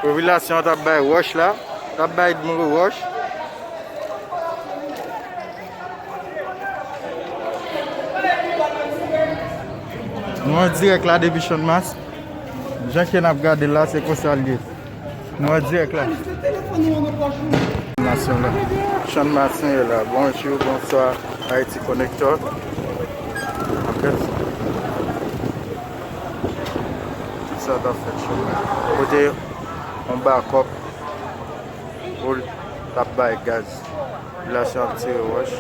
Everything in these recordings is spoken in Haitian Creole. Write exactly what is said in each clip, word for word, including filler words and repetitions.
Popilasyon an t ap bay wòch la, t ap bay dmo wòch. Nou an dirèk la depi Channmas. Jan ke n ap gade l la, se konsa l ye. Nou an dirèk la. Nasyon la. Channmas nou ye la. Bonjou, bonswa, Haiti Connector. Sa t ap fèt cho. Kote yon bakòp pou l t ap bay gaz. Popilasyon ap tire wòch.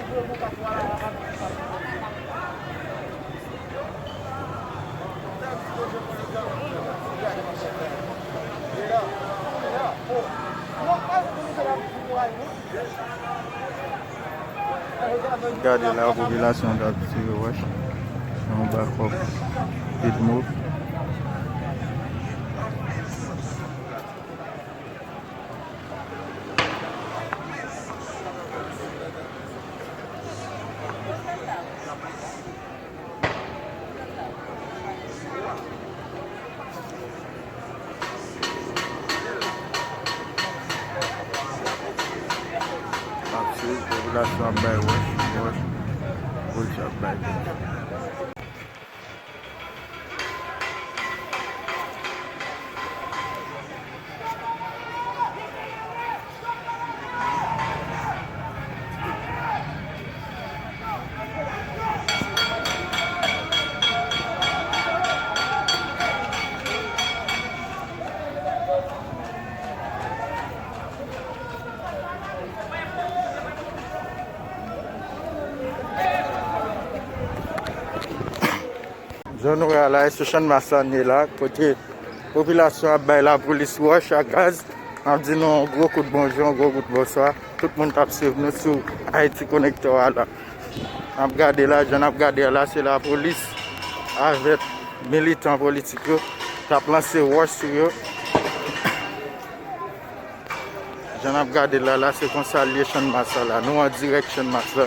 Gade la, popilasyon k ap tire wòch. Yon bakòp. Pit mou. Ap swiv, popilasyon ap bay wòch, wòch, polis ap bay. Jan nou wè a la, e sou Channmas la n ye la, kote popilasyon ap bay lapolis wòch ak gaz. N ap di nou yon gwo kout bonjou, yon gwo kout bonswa. Tout moun k ap swiv nou sou Haiti Connector a la. N ap gade la, jan n ap gade a la, se lapolis avèk militan politik yo k ap lanse wòch sou yo. Jan n ap gade la, la se konsa l ye Channmas la, la. Nou an dirèk Channmas la.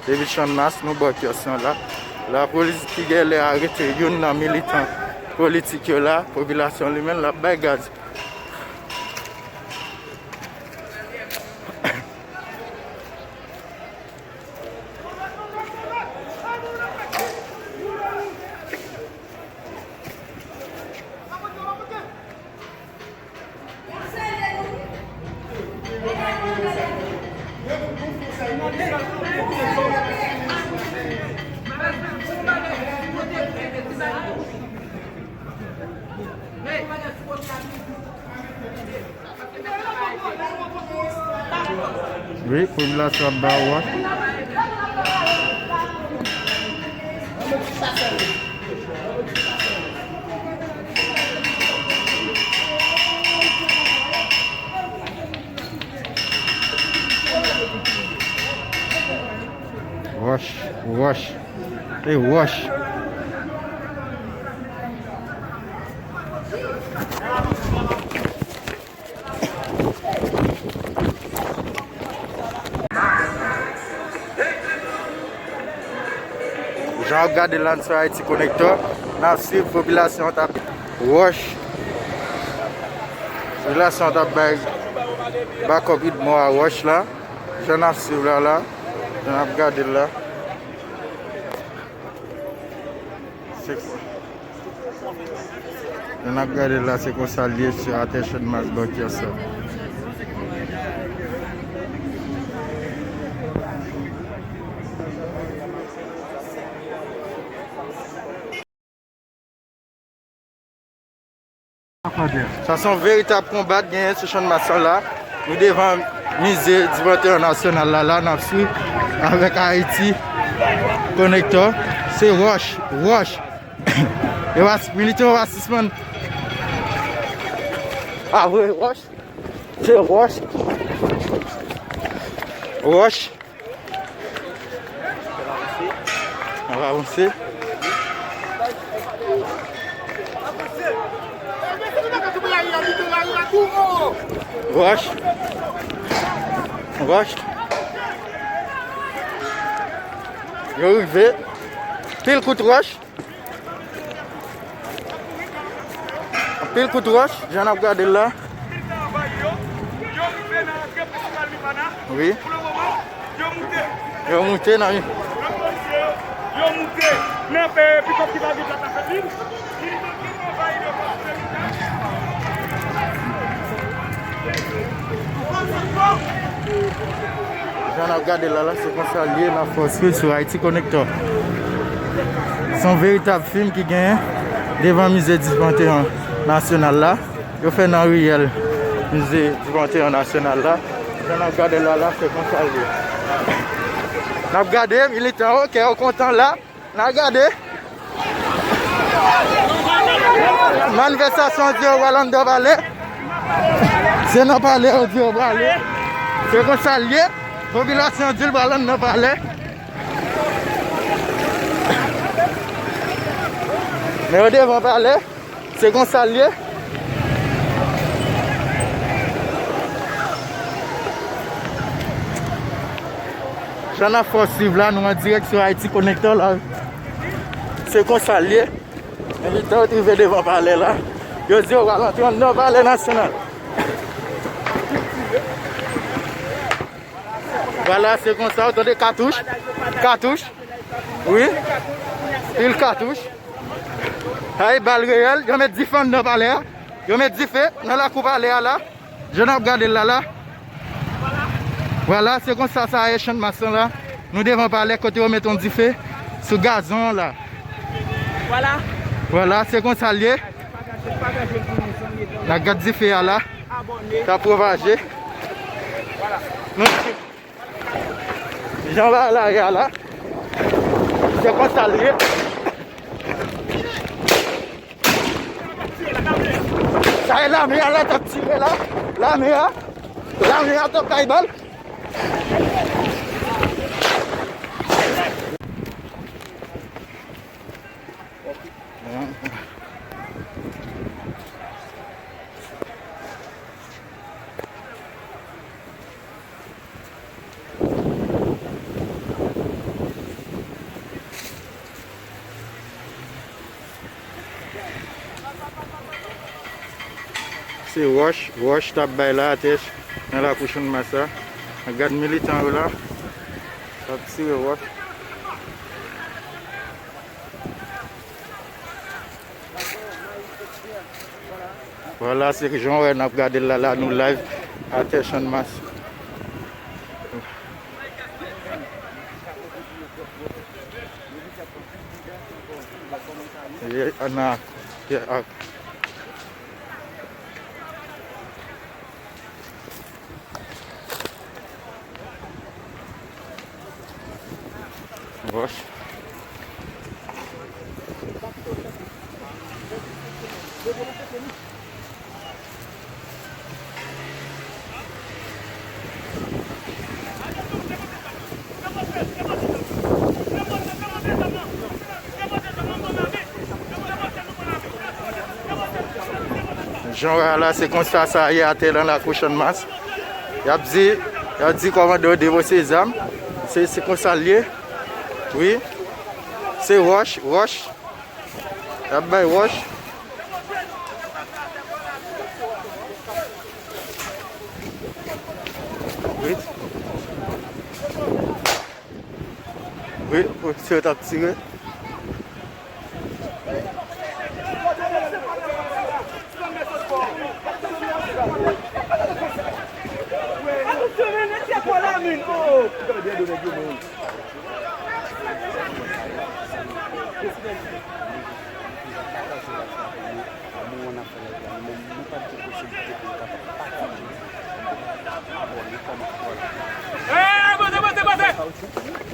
Depi Channmas, nou bò kyòs lan la. Lapolis ki genlè arete youn nan militan politik yo la, popilasyon li menm, l ap bay gaz. Wi, popilasyon ap ba wòch. Wòch, wòch, e wòch. Jan w ap gade la sou Haiti Connector, n ap swiv popilasyon an t ap wòch. Popilasyon an t ap bay bakòp Udmo a wòch la. Jan n ap swiv la la, jan n ap gade l la. Se Jan n ap gade la, se konsa l ye sou atè Channmas Bòkyòs la. Sa se yon veritab konba k genyen sou Channmas la. Nou devan mize Divantè Nasyonal la, la n ap swiv avèk Haiti Connector. Se wòch, wòch. Yo pa, militè yo pa sispann. Ah, vre, wòch. Se wòch. Wòch. N ap avanse. Wòch. Wòch. Yo rive. Pil kout wòch. Anpil kout wòch, jan n ap gade l la. Wi. Pou le moman, yo moute. Yo moute nan. Yo moute nan, e, pikòp ki pa gen plat nan tèt li. Militan ki anvayi le poste militan. Jan n ap gade la, la, se konsa l ye nan Fòs Viv sou Haïti Connector. Se yon veritab fim ki genyen devan Mize di Panteyon Nasyonal la. Yo fè nan riyèl Mize di Panteyon Nasyonal la. Jan n ap gade la, la, se konsa l ye. N ap gade, militan yo, kè yo kontan la. N a gade. Manifestasyon an di yo pral anndan palè. Se nan palè yo di yo prale. Se konsa l ye. Popilasyon an di l pral anndan palè. Men yo devan palè. Se konsa l ye. Jan n ap fè w swiv la, nou an dirèk sou Haïti Connector la. Se konsa l ye. Militan yo t rive devan palè la. Yo di yo pral antre anndan palè nasyonal. Vwala, se konsa, w tande katouch. Katouch. Wi. Pil katouch. Ay, bal reyèl. Yo met dife anndan palè a. Yo met dife nan lakou palè a la. Jan n ap gade l la la. Vwala, se konsa sa ye, Channmas lan la. Nou devan palè kote yo met yon dife sou gazon an la. Vwala. Vwala, se konsa l ye. N ap gad dife a la. Sa pwopaje. Nou Jan bagay la ye a la, se konsa l ye. Sa e lame a la t ap tire la. Lame a, lame a t ap bay bal. Se wòch, wòch t ap bay la atè nan lakou Channmas la. Gad militan yo la, t ap tire wòch. Vwala, se jan w wè n ap gade l la, la nou live atè Channmas. Ye, ana, ye, a. Wòch. Jan w wè a la, se konsa sa ye atè nan lakou Channmas. Y ap di, y ap di kòmandan yo depoze zam. Se, se konsa l ye. Wi. Se wòch, wòch. Y ap bay wòch. Wi. Wi, polisye yo t ap tire.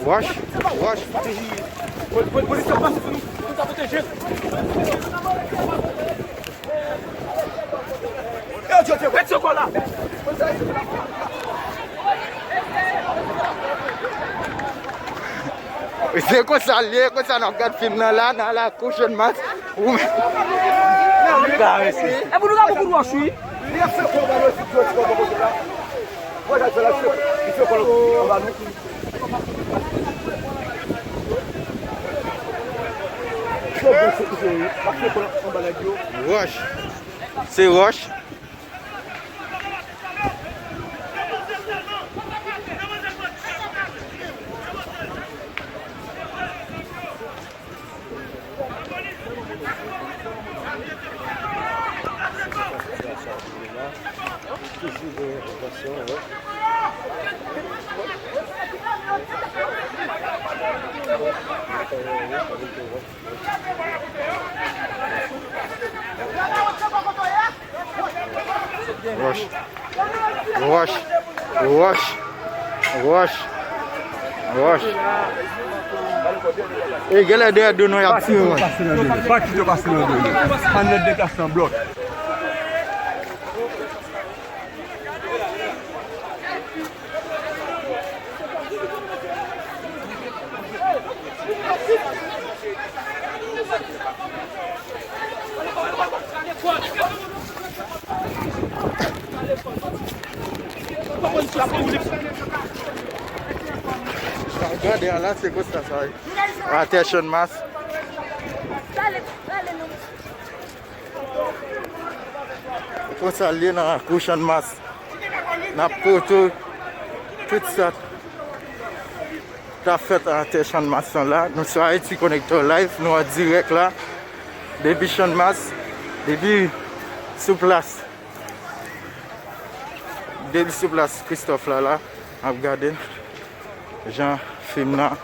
Wòch, wòch. Se konsa l ye, konsa n ap gad fim nan la, nan lakou Channmas. Ou menm. Karese. E pou nou ka bokou wòch, wi. Wòch. Se wòch. Wòch. Wòch. Wòch. Wòch. Wòch. E genlè dèyè do nou y ap tire wòch. Pa kite yo pase nan do nou. Ann nan deplase an blòk. Gade a la, se konsa sa ye. Atè Channmas. Se konsa l ye nan lakou Channmas. N ap pote tout sa k ap fèt atè Channmas lan la. Nou sou Haiti Connector Live, nou an dirèk la. Depi Channmas, depi sou plas. Depi sou plas Kristòf la, la, n ap gade jan fim nan.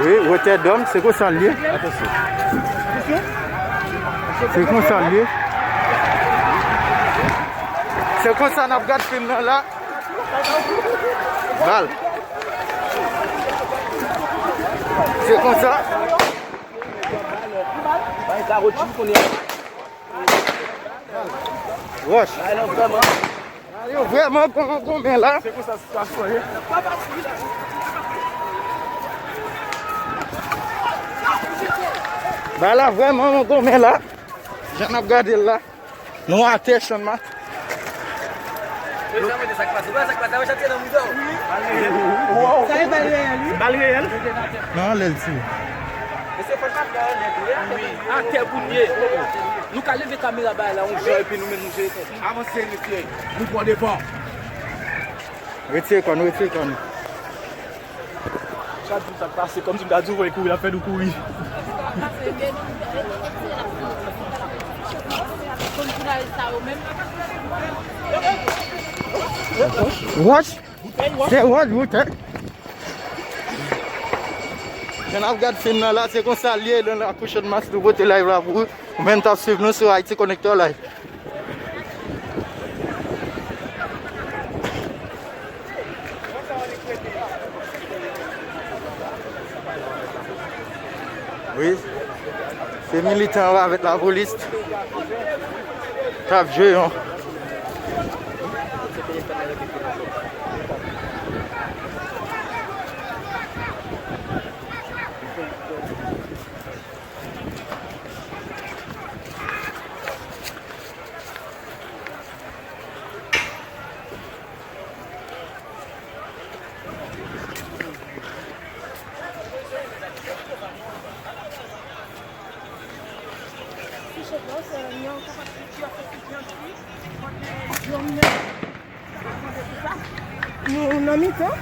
Wi, Wotè Dòm, se konsa l ye. Se konsa l ye. Se konsa n ap gad fim nan la. Bal. Se konsa. Wòch. Yo vrèman gon, gon men la. Bagay la vrèman gon men la. Jan n ap gade l la. Nou atè Channmas. Sa e bal reyèl, wi. Bal reyèl? Nan anlè l tire. Atè pou n ye. Nou ka leve kamera bagay la yon jan epi nou menm nou jere kò. Avanse, mesye. Nou pran devan. Retire kò nou, retire kò nou. Chak jou sa k pase, kòmsi m ta di w voye kouri, l ap fè nou kouri. Wòch! Se wòch, boutèy! Jan n ap gad fim nan la, se konsa l ye nan lakou Channmas, nou pote live la pou ou. Ou menm k ap swiv nou sou Haiti Connector Live. Wi. Se militan yo avèk lapolis k ap jwe yon. Nou nan mitan.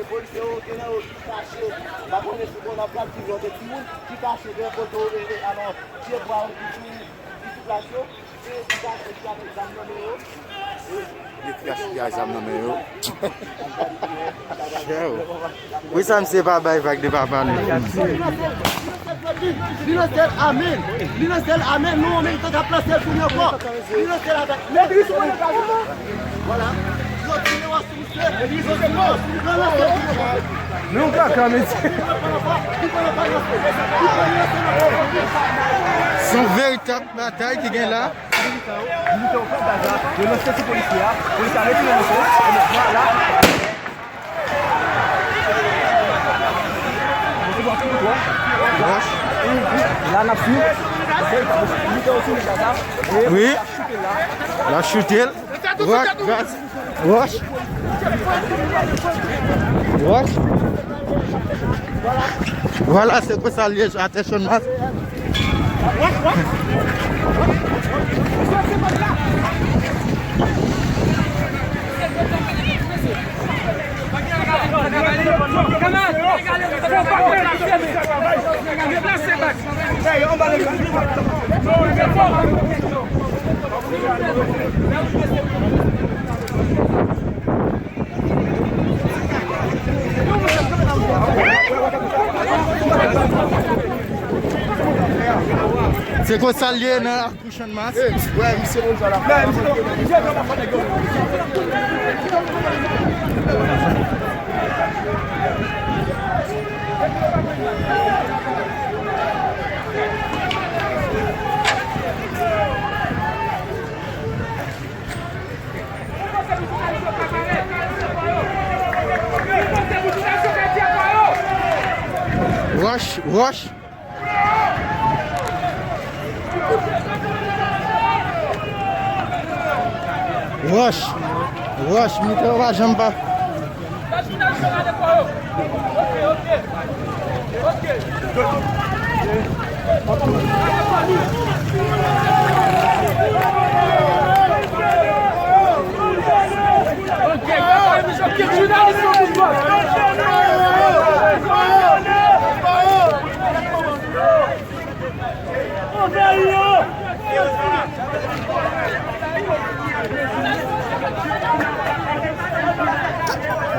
Polisye yo, gen nan yo ki kache, m pa konnen si bon nan plat ki lòt timoun ki kache dèyè poto, e, e, alò, pye bwa yo ki sou, ki sou plas yo, e ki kache, ki avèk zam nan men yo. Gen ki kache ki ak zam nan men yo. Chè o. Wi, sa misye pa bay vag de papa nou. Li nan sèl amèn. Li nan sèl amèn. Nou, an menm tan k ap nan sèl pou nou ankò. Li nan sèl avèk. Vwala. Yo tire yo sou misye. Li nan sèl amèn. Men yon kaka, mesye. Se yon veritab batay ki gen la. Militè yo pran gaz la, yo lanse sou polisye a, polisye a retire lanse, e men vwala. Wòch. La n ap swiv. Militè yo tire gaz la, e wi. L ap choute la. L ap choute l. Wòch, gaz. Wòch. Wòch. Vwala, se konsa l ye atè Channmas. Se konsa l ye nan lakou Channmas. Wòch, wòch. Wòch, wòch, militè yo pa janm pa.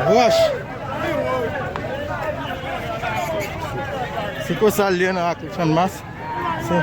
Wòch. Se konsa l ye nan lakou Channmas. Se